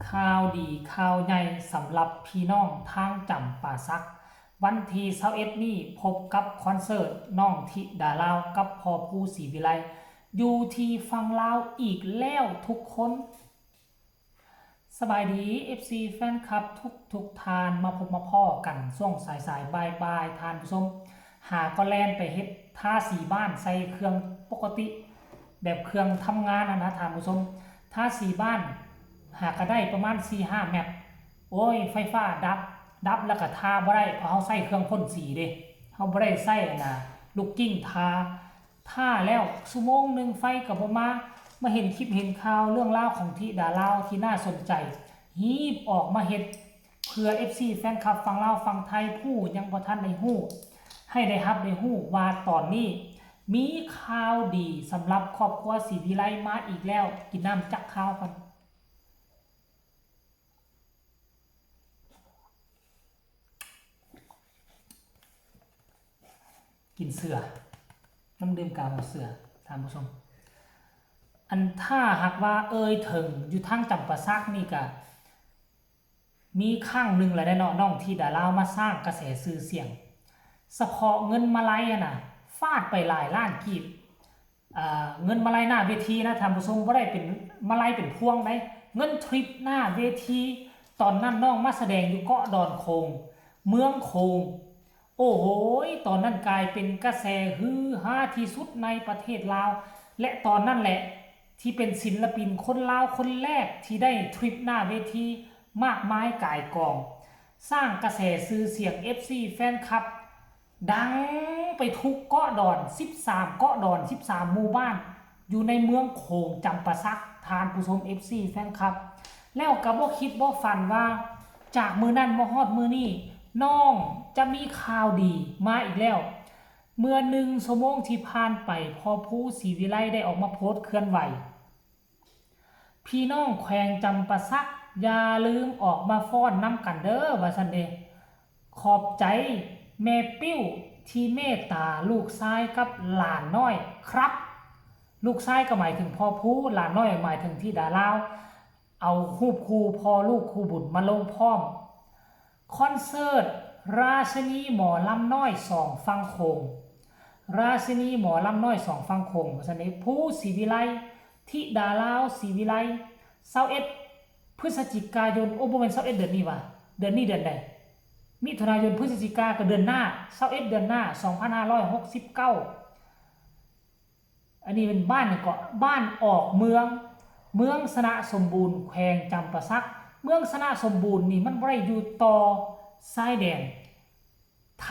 ຂ່າວດີຂ່າວໃຫຍ່ສຳລັບພີ່ນ້ອງທາງຈຳປາສັກ, ວັນທີຊາວເອັດນີ້ພົບກັບຄອນເສີດນ້ອງທິດາລາວກັບພໍ່ພູສີວິໄລ ຢູ່ທີ່ຝັ່ງລາວອີກແລ້ວທຸກຄົນ. ສະບາຍດີ ເອັຟຊີ ແຟນຄລັບທຸກໆທ່ານ, ມາພົບມາພໍ້ກັນຊ່ວງສາຍໆ ບ່າຍໆ ທ່ານຜູ້ຊົມ. ຫາກໍແລ່ນໄປເຮັດທາສີບ້ານໃສ່ເຄື່ອງປົກກະຕິ ແບບເຄື່ອງທຳງານຫັ້ນນະທ່ານຜູ້ຊົມ, ທາສີບ້ານຫາກະໄດ້ປະມານສີ່ຫ້າແມັດ, ໂອ້ຍ ໄຟຟ້າດັບ, ດັບແລ້ວກະທາບໍ່ໄດ້ ເພາະເຮົາໃຊ້ເຄື່ອງພົ່ນສີເດ້, ເຮົາບໍ່ໄດ້ໃຊ້ອັນນ່າ ລູກກິ້ງທາ. ຖ້າແລ້ວຊົ່ວໂມງໜຶ່ງໄຟກໍບໍ່ມາ, ມາເຫັນຄລິບເຫັນຂ່າວເລື່ອງລາວຂອງທິດາລາວທີ່ໜ້າສົນໃຈ, ຮີບອອກມາເຮັດ ເພື່ອ ເອັຟຊີ ແຟນຄລັບຝັ່ງລາວຝັ່ງໄທ ຜູ້ຍັງບໍ່ທັນໄດ້ຮູ້ ໃຫ້ໄດ້ຮັບໄດ້ຮູ້ວ່າຕອນນີ້ມີຂ່າວດີສຳລັບຄອບຄົວສີວິໄລມາອີກແລ້ວ. ກິນນ້ຳຈັກຄາວກ່ອນ. ກິນເສືອ, ນ້ຳດື່ມກາຫົວເສືອ ທ່ານຜູ້ຊົມ. ອັນ ຖ້າຫາກວ່າເອີ່ຍເຖິງຢູ່ທາງຈຳປາສັກນີ້ກະມີຄັ້ງໜຶ່ງແລ້ວເນາະ, ນ້ອງທິດາລາວມາສ້າງກະແສຊື່ສຽງ, ສະເພາະເງິນມາໄລຫັ້ນນະ ຟາດໄປຫຼາຍລ້ານກີບ. ອ່າ ເງິນມາໄລໜ້າເວທີນະທ່ານຜູ້ຊົມ, ບໍ່ໄດ້ເປັນມາໄລເປັນພວງໃດ, ເງິນທຣິບໜ້າເວທີ. ຕອນນັ້ນນ້ອງມາສະແດງຢູ່ເກາະດອນໂຂງ ເມືອງໂຂງ, ໂອ້ໂຫຍ ຕອນນັ້ນກາຍເປັນກະແສຮືຮາທີ່ສຸດໃນປະເທດລາວ ແລະ ຕອນນັ້ນແຫຼະທີ່ເປັນສິນລະປິນຄົນລາວຄົນແລກທີ່ໄດ້ທຣິບໜ້າເວທີມາກມາຍກາຍກອງ, ສ້າງກະແສຊື່ສຽງ ເອັຟຊີ ແຟນຄລັບ ດັງໄປທຸກເກາະດອນ ສິບສາມເກາະດອນ ສິບສາມໝູ່ບ້ານ ຢູ່ໃນເມືອງໂຂງຈຳປາສັກ ທ່ານຜູ້ຊົມ ເອັຟຊີ ແຟນຄລັບ. ແລ້ວກໍບໍ່ຄິດບໍ່ຝັນວ່າ ຈາກມື້ນັ້ນມາຮອດມື້ນີ້ ນ້ອງຈະມີຂ່າວດີມາອີກແລ້ວ. ເມື່ອໜຶ່ງຊົ່ວໂມງທີ່ຜ່ານໄປ ພໍ່ພູສີວິໄລໄດ້ອອກມາໂພສເຄື່ອນໄຫວ, ພີ່ນ້ອງແຂວງຈຳປາສັກ ຢ່າລືມອອກມາຟ້ອນນຳກັນເດີ ວ່າຊັ້ນເດ. ຂອບໃຈແມ່ປີ້ວທີ່ເມດຕາລູກຊາຍກັບຫຼານນ້ອຍຄັບ. ລູກຊາຍກໍໝາຍເຖິງພໍ່ພູ, ຫຼານນ້ອຍໝາຍເຖິງທິດາລາວ. ເອົາຮູບຄູ່ພໍ່ລູກຄູ່ບຸນມາລົງພ້ອມ. ຄອນເສີດລາຊິນີໝໍລຳນ້ອຍສອງຝັ່ງໂຂງ, ລາຊິນີໝໍລຳນ້ອຍສອງຝັ່ງໂຂງ ວ່າຊັ້ນເດ. ພູສີວິໄລ, ທິດາລາວສີວິໄລ, ຊາວເອັດ ພຶສຈິກາຍົນ, ໂອ້ ບໍ່ແມ່ນຊາວເອັດເດືອນນີ້ຫວາ? ເດືອນນີ້ເດືອນໃດ? ມິຖຸນາຍົນ, ພຶສຈິກາກໍເດືອນໜ້າ, ຊາວເອັດເດືອນໜ້າ ສອງພັນຫ້າຮ້ອຍຫົກສິບເກົ້າ. ອັນນີ້ເປັນບ້ານຫຍັງເກາະ? ບ້ານອອກເມືອງ, ເມືອງຊະນະສົມບູນ ແຂວງຈຳປາສັກ. ເມືອງຊະນະສົມບູນນີ້ມັນບໍ່ໄດ້ຢູ່ຕໍ່ຊາຍແດນໄທ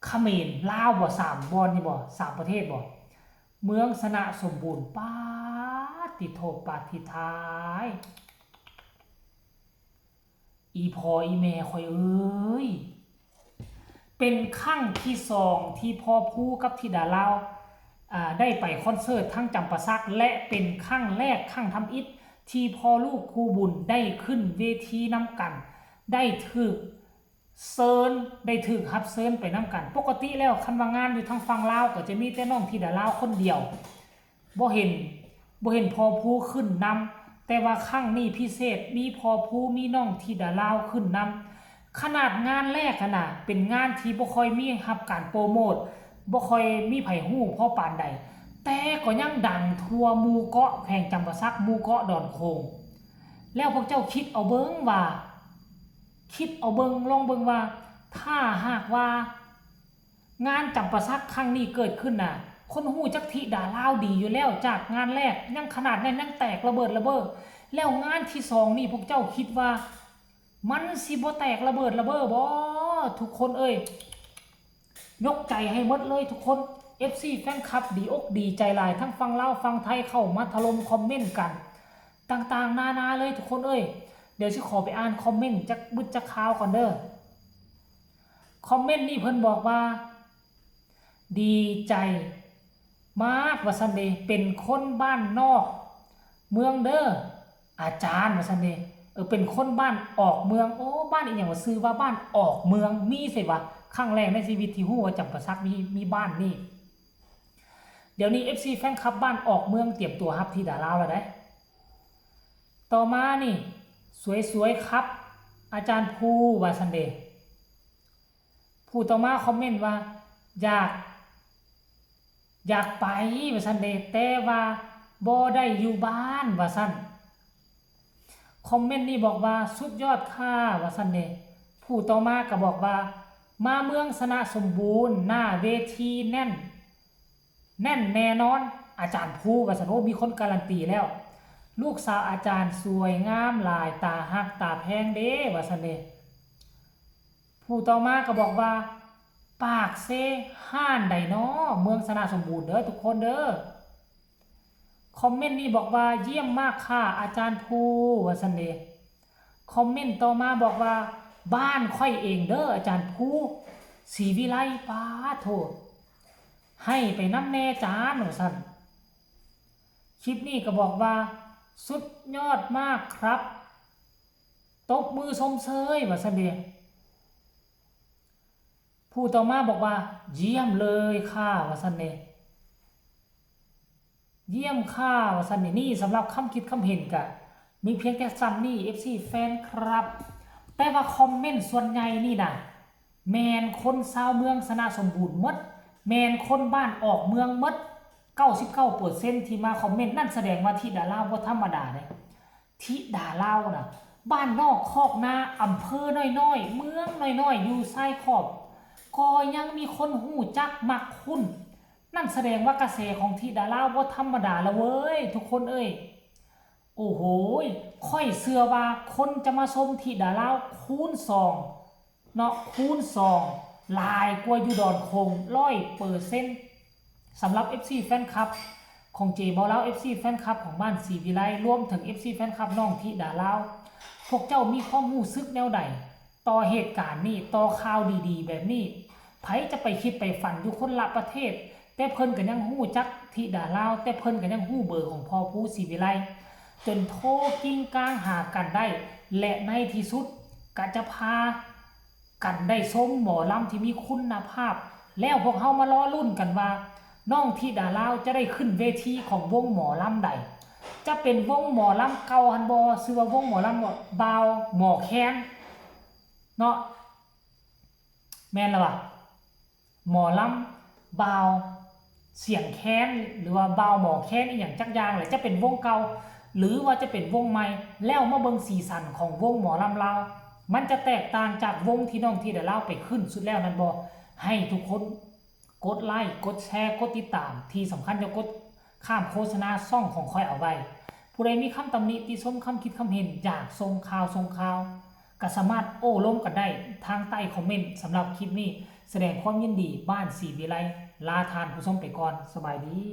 ຂະເໝນ ລາວບໍ່? ສາມບ່ອນນີ້ບໍ່? ສາມປະເທດບໍ່? ເມືອງຊະນະສົມບູນ. ປາດຕິໂທ ປາດຕິທ້າຍ ອີ່ພໍ່ອີ່ແມ່ຂ້ອຍເອີຍ. ເປັນຄັ້ງທີສອງທີ່ພໍ່ພູກັບທິດາລາວ ອ່າ ໄດ້ໄປຄອນເສີດທາງຈຳປາສັກ ແລະ ເປັນຄັ້ງແລກຄັ້ງທຳອິດທີ່ພໍ່ລູກຄູ່ບຸນໄດ້ຂຶ້ນເວທີນຳກັນ, ໄດ້ຖືກເຊີນ, ໄດ້ຖືກຮັບເຊີນໄປນຳກັນ. ປົກກະຕິແລ້ວ ຄັນວ່າງານຢູ່ທາງຝັ່ງລາວ ກໍຈະມີແຕ່ນ້ອງທິດາລາວຄົນດຽວ. ບໍ່ເຫັນ ບໍ່ເຫັນພໍ່ພູຂຶ້ນນຳ, ແຕ່ວ່າຄັ້ງນີ້ພິເສດ, ມີພໍ່ພູ ມີນ້ອງທິດາລາວຂຶ້ນນຳ. ຂະໜາດງານແລກຫັ້ນນະ ເປັນງານທີ່ບໍ່ຄ່ອຍມີຮັບການໂປຣໂມດ, ບໍ່ຄ່ອຍມີໃຜຮູ້ພໍປານໃດ, ແຕ່ກໍຍັງດັງທົ່ວໝູ່ເກາະແຂວງຈຳປາສັກ, ໝູ່ເກາະດອນໂຂງ. ແລ້ວພວກເຈົ້າຄິດເອົາເບິ່ງວ່າ, ຄິດເອົາເບິ່ງ, ລອງເບິ່ງວ່າ ຖ້າຫາກວ່າ ງານຈຳປາສັກຄັ້ງນີ້ເກີດຂຶ້ນນະ, ຄົນຮູ້ຈັກທິດາລາວດີຢູ່ແລ້ວ, ຈາກງານແລກຍັງຂະໜາດນັ້ນ ຍັງແຕກລະເບີດລະເບີ, ແລ້ວງານທີສອງນີ້ ພວກເຈົ້າຄິດວ່າມັນຊິບໍ່ແຕກລະເບີດລະເບີບໍ່? ທຸກຄົນເອີຍ, ຍົກໃຈໃຫ້ໝົດເລີຍທຸກຄົນ. ເອັຟຊີ ແຟນຄລັບ ດີອົກດີໃຈຫຼາຍ, ທັງຝັ່ງລາວຝັ່ງໄທເຂົ້າມາຖະຫຼົ່ມຄອມເມັນກັນຕ່າງໆນານາເລີຍທຸກຄົນເອີຍ. ດຽວຊິຂໍໄປອ່ານຄອມເມັນຈັກບຶດຈັກຄາວກ່ອນເດີ. ຄອມເມັນນີ້ເພິ່ນບອກວ່າ ດີໃຈມາກ ວ່າຊັ້ນເດ, ເປັນຄົນບ້ານນອກເມືອງເດີອາຈານ ວ່າຊັ້ນເດ. ເອີ ເປັນຄົນບ້ານອອກເມືອງ. ໂອ້ ບ້ານອີ່ຫຍັງວ່າ ຊື່ວ່າບ້ານອອກເມືອງ, ມີໃສວະ? ຄັ້ງແລກໃນຊີວິດທີ່ຮູ້ວ່າຈຳປາສັກມີ ມີບ້ານນີ້. ດຽວນີ້ ເອັຟຊີ ແຟນຄລັບບ້ານອອກເມືອງ ຕຽມຕົວຮັບທິດາລາວແລ້ວເດ້. ຕໍ່ມານີ້ ສວຍໆ ຄັບ ອາຈານພູ ວ່າຊັ້ນເດ. ຜູ້ຕໍ່ມາຄອມເມັນວ່າ ຢາກ ຢາກໄປ ວ່າຊັ້ນເດ ແຕ່ວ່າບໍ່ໄດ້ຢູ່ບ້ານ ວ່າຊັ້ນ. ຄອມເມັນນີ້ບອກວ່າ ສຸດຍອດຄ່າ ວ່າຊັ້ນເດ. ຜູ້ຕໍ່ມາກໍບອກວ່າ ມາເມືອງຊະນະສົມບູນ ໜ້າເວທີແໜ້ນ ແໜ້ນແນ່ນອນ ອາຈານພູ ວ່າຊັ້ນ. ໂອ້ ມີຄົນກາລັນຕີແລ້ວ. ລູກສາວອາຈານສວຍງາມຫຼາຍ ຕາຮັກຕາແພງເດ້ ວ່າຊັ້ນເດ. ຜູ້ຕໍ່ມາກໍບອກວ່າ ປາກເຊ ຮ້ານໃດນໍ ເມືອງຊະນະສົມບູນເດີ ທຸກຄົນເດີ. ຄອມເມັນນີ້ບອກວ່າ ຢ້ຽມມາກຄ່າ ອາຈານພູ ວ່າຊັ້ນເດ. ຄອມເມັນຕໍ່ມາບອກວ່າ ບ້ານຂ້ອຍເອງເດີ ອາຈານພູ ສີວິໄລ. ປາໂທ ໃຫ້ໄປນຳແດ່ຈານ ວ່າຊັ້ນ. ຄລິບນີ້ກໍບອກວ່າ ສຸດຍອດມາກຄັບ ຕົບມືຊົມເຊີຍ ວ່າຊັ້ນເດ. ຜູ້ຕໍ່ມາບອກວ່າ ຢ້ຽມເລີຍຄ່າ ວ່າຊັ້ນເດ. ຢ້ຽມຄ່າ ວ່າຊັ້ນເດ. ນີ້ສຳລັບຄຳຄິດຄຳເຫັນກະມີພຽງແຕ່ສ່ຳນີ້ ເອັຟຊີ ແຟນຄລັບ. ແຕ່ວ່າຄອມເມັນສ່ວນໃຫຍ່ນີ້ນະ ແມ່ນຄົນຊາວເມືອງຊະນະສົມບູນໝົດ, ແມ່ນຄົນບ້ານອອກເມືອງໝົດ ເກົ້າສິບເກົ້າເປີເຊັນທີ່ມາຄອມເມັນ. ນັ້ນສະແດງວ່າທິດາລາວບໍ່ທຳມະດາເດ້. ທິດາລາວນະ ບ້ານນອກຄອກນາ ອຳເພີນ້ອຍໆ ເມືອງນ້ອຍໆ ຢູ່ຊາຍຂອບ ກໍຍັງມີຄົນຮູ້ຈັກມັກຄຸ້ນ. ນັ້ນສະແດງວ່າກະແສຂອງທິດາລາວບໍ່ທຳມະດາລະເວີຍ ທຸກຄົນເອີຍ. ໂອ້ໂຫຍ ຂ້ອຍເຊື່ອວ່າຄົນຈະມາຊົມທິດາລາວຄູນສອງເນາະ ຄູນສອງ ຫຼາຍກວ່າຢູ່ດອນໂຂງຮ້ອຍເປີເຊັນ. ສຳລັບເອັຟຊີແຟນຄລັບຂອງເຈເບົາລາວ ເອັຟຊີແຟນຄລັບຂອງບ້ານສີວິໄລ ລວມເຖິງເອັຟຊີແຟນຄລັບນ້ອງທິດາລາວ ພວກເຈົ້າມີຄວາມຮູ້ສຶກແນວໃດຕໍ່ເຫດການນີ້ ຕໍ່ຂ່າວດີໆແບບນີ້? ໃຜຈະໄປຄິດໄປຝັນ ຢູ່ຄົນລະປະເທດ ແຕ່ເພິ່ນກໍຍັງຮູ້ຈັກທິດາລາວ ແຕ່ເພິ່ນກໍຍັງຮູ້ເບີຂອງພໍ່ພູສີວິໄລ ຈົນໂທກິງກາງຫາກັນໄດ້ ແລະ ໃນທີ່ສຸດກະຈະພາກັນໄດ້ຊົມໝໍລຳທີ່ມີຄຸນນະພາບ. ແລ້ວພວກເຮົາມາລໍລຸ້ນກັນວ່າ ນ້ອງທິດາລາວຈະໄດ້ຂຶ້ນເວທີຂອງວົງໝໍລຳໃດ? ຈະເປັນວົງໝໍລຳເກົ່າຫັ້ນບໍ່? ຊື່ວ່າວົງໝໍລຳບ່າວໝໍແຄນເນາະ ແມ່ນລະວະ? ໝໍລຳບ່າວສຽງແຄນ ຫຼືວ່າບ່າວໝໍແຄນອີ່ຫຍັງຈັກຢ່າງແຫຼະ ຈະເປັນວົງເກົ່າ ຫຼືວ່າຈະເປັນວົງໃໝ່? ແລ້ວມາເບິ່ງສີສັນຂອງວົງໝໍລຳລາວ ມັນຈະແຕກຕ່າງຈາກວົງທີ່ນ້ອງທິດາລາວໄປຂຶ້ນສຸດແລ້ວນັ້ນບໍ່? ໃຫ້ທຸກຄົນກົດໄລ ກົດແຊ ກົດຕິດຕາມ ທີ່ສຳຄັນຢ່າກົດຂ້າມໂຄສະນາຊ່ອງຂອງຂ້ອຍເອົາໄວ້. ຜູ້ໃດມີຄຳຕຳໜິຕິຊົມ ຄຳຄິດຄຳເຫັນ ຢາກສົ່ງຂ່າວ ສົ່ງຂ່າວ ກໍສາມາດໂອ້ລົມກັນໄດ້ທາງໃຕ້ຄອມເມັນ. ສຳລັບຄລິບນີ້ ສະແດງຄວາມຍິນດີ ບ້ານສີວິໄລ ລາທ່ານຜູ້ຊົມໄປກ່ອນ. ສະບາຍດີ.